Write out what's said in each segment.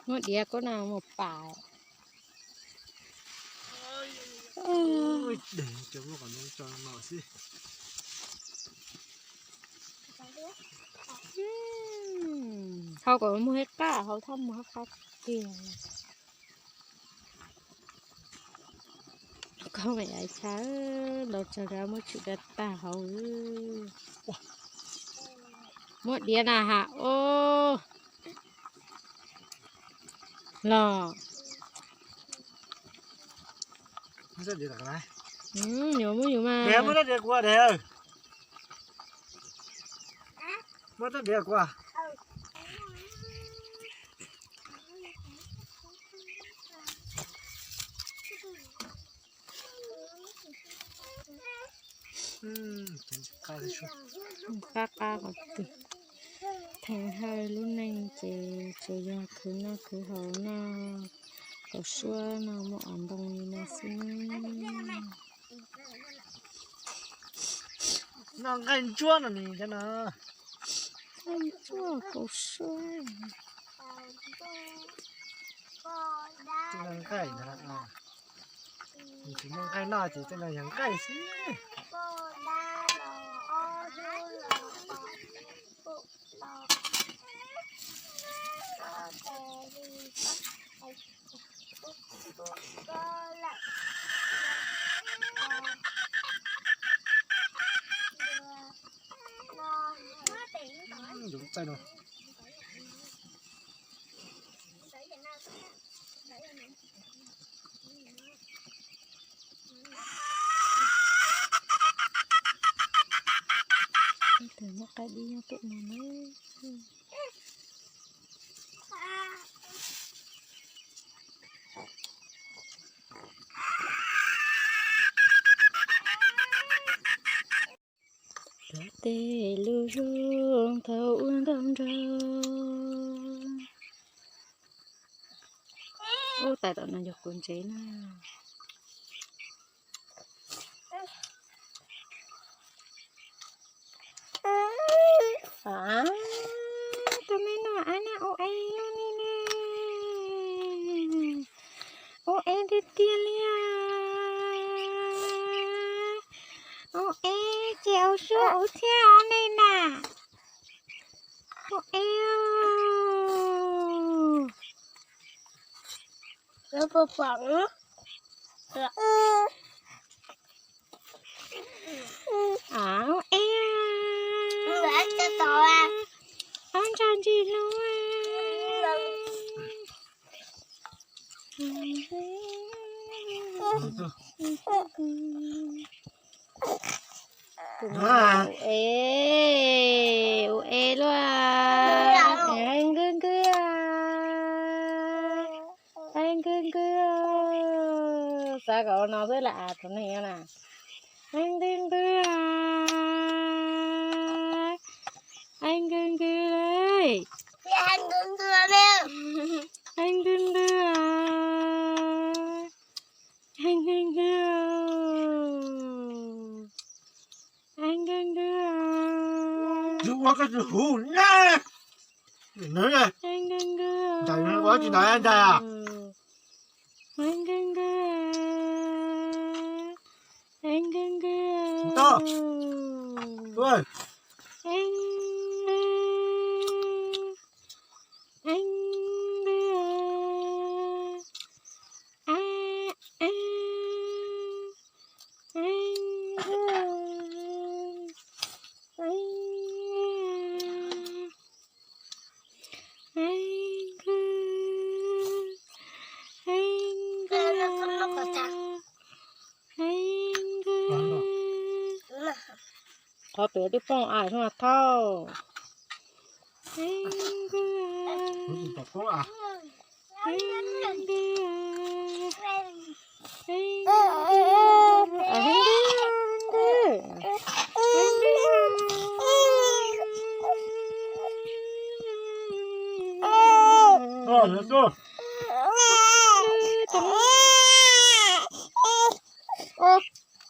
Muab diav kuv no mus pam. Hau kom muag ib qab, hau thaj muag qab tiag. Koj me ais tsha, los txog rau muab tshwm rau tag hauv. Muab diav na ha, o. Los. Muab diav kuv, muab diav kuv. Qab qab qhov twg. Theej Hawj lub neej ces tsuas yog khwv noj khwv haus, noj kaus suab, noj muaj ov ntoo li no xwb. Noj nqaij ntsuab no ni, nqaij ntsuab kaus suab. Noj nqaij ntag. Tsis muaj nqaij noj ces tej no yog nqaij xwb. Txaij no. Muab qaib dib nyob pem no na. Cov tej lus zoo thaum ua nkauj nraug. Ub, tais tom no yog kuv ntsev na. Tus me no ab na ua e lub ni ne. Ua e tiag tiag li os. Ua e ces ua suab ua thiab os nej na. Ua e. Ua e. Ob ntsa ntsis hlub. Ua e, ua e luaj. Nkws nkws, nkws nkws. Xav kom ua no xwb lam as tus neeg na. Nkws nkws, nkws nkws, nkws nkws. Nkws nkws, nkws nkws. Ua koj tsis huv na. Nkws nkws, nkws nkws. Nkws nkws, nkws nkws. Qhov pem twb poob as zoo thauj.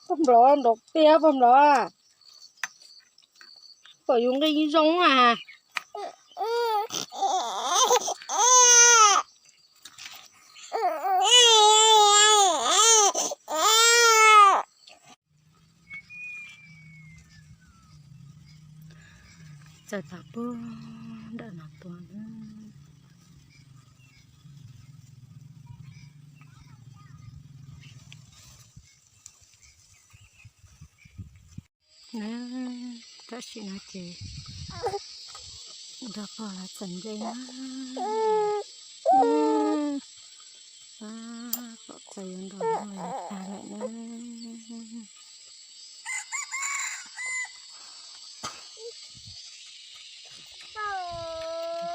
Pog nplov nrov tiag pog nplov. Pom yus nqi zoo a. Tawm los puag nram no tuaj na. Na, tam sim no ces nrog pog los txhom nplej na. Pom txog yuav nto noj yuav tag lawm na.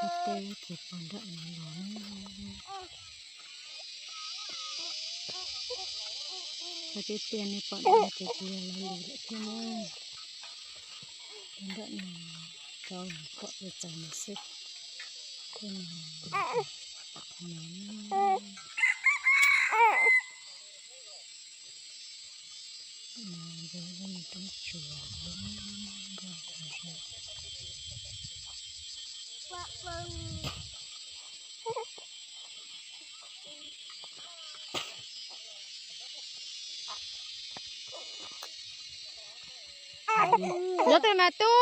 Nqaij teb ces pog nram no los na. Qhov tiag tiag nej pom no ces tsis yog lawv lus lawm thiab na. Pog nram no rau pom ua txaus no xwb. Tej no no, no yog lub me roob tsuas nkauj kawg. Nyob twg mas tub?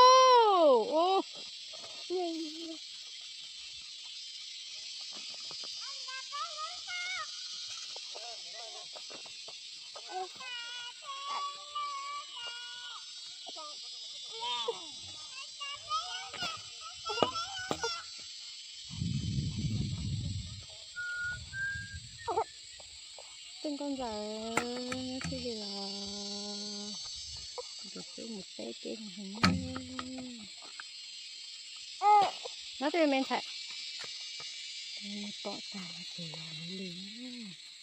Tej nkauj ntxawm thiaj li los tus tub mus teb teb heev. No twb me ntxhais, pom tag no ces yog lawv li na.